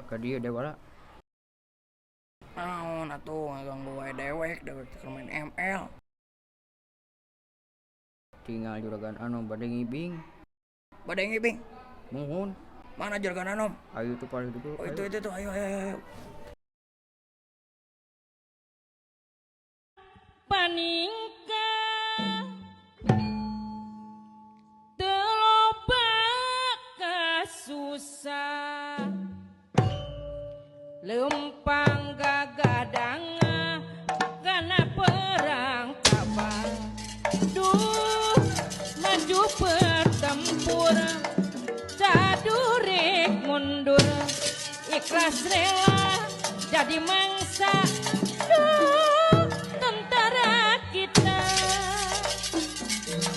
Ka dieu Dewala. Naon atuh ngaganggu wae dewek, dewek teh keur main ML. Tinggal Juragan Anom bade ngibing. Bade ngibing? Muhun. Mana Juragan Anom? Ayo tuh paling dulu. Oh, itu itu ayo ayo ayo. Paningka teu loba kasusah lempang gagadanga kana perang kabang duh maju bertempur cadurek mundur ikhlas rela jadi mangsa duh tentara kita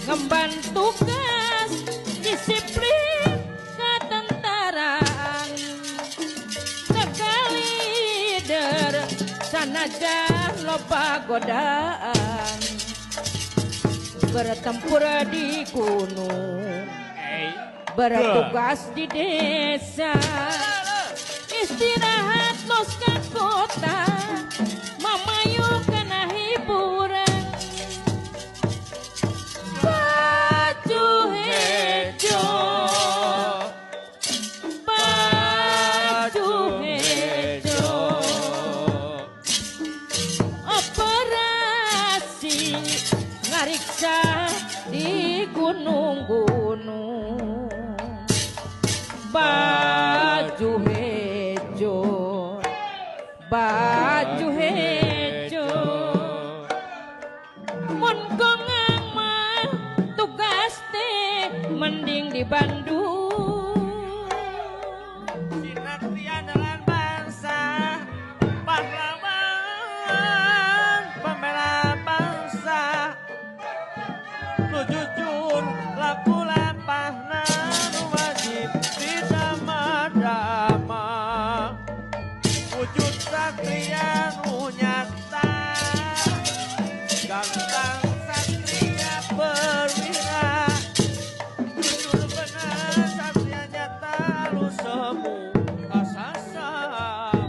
ngemban tugas disiplin ketentaraan sekali der sanajan loba godaan bertempur di gunung bertugas di desa istirahat los ke kota mamayu kana hiburan baju hejo baju hejo operasi ngariksa di gunung-gunung baju hejo baju hejo mun kongang mah tugas teh mending di Bandung. Sinatria jalan bangsa, pahlawan pembela bangsa, nu jujur laku lampahna nu wajib didama-dama, wujud satria nu nyata, gantang satria perwira, jujur benar satria nyata lu semu kasasama.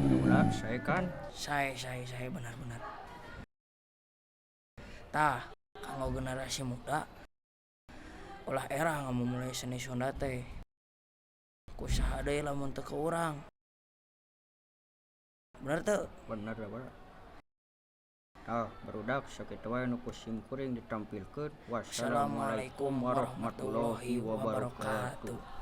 Dewala saya kan. Saya benar-benar. Tah, kanggo generasi muda ulah era ngamumule seni Sunda teh. Ku saha deui lamun teu ke urang. Bener teu? Bener Dewala. Tah, barudak sakitu wae nu ku sim kuring ditampilkeun. Wassalamualaikum warahmatullahi wabarakatuh.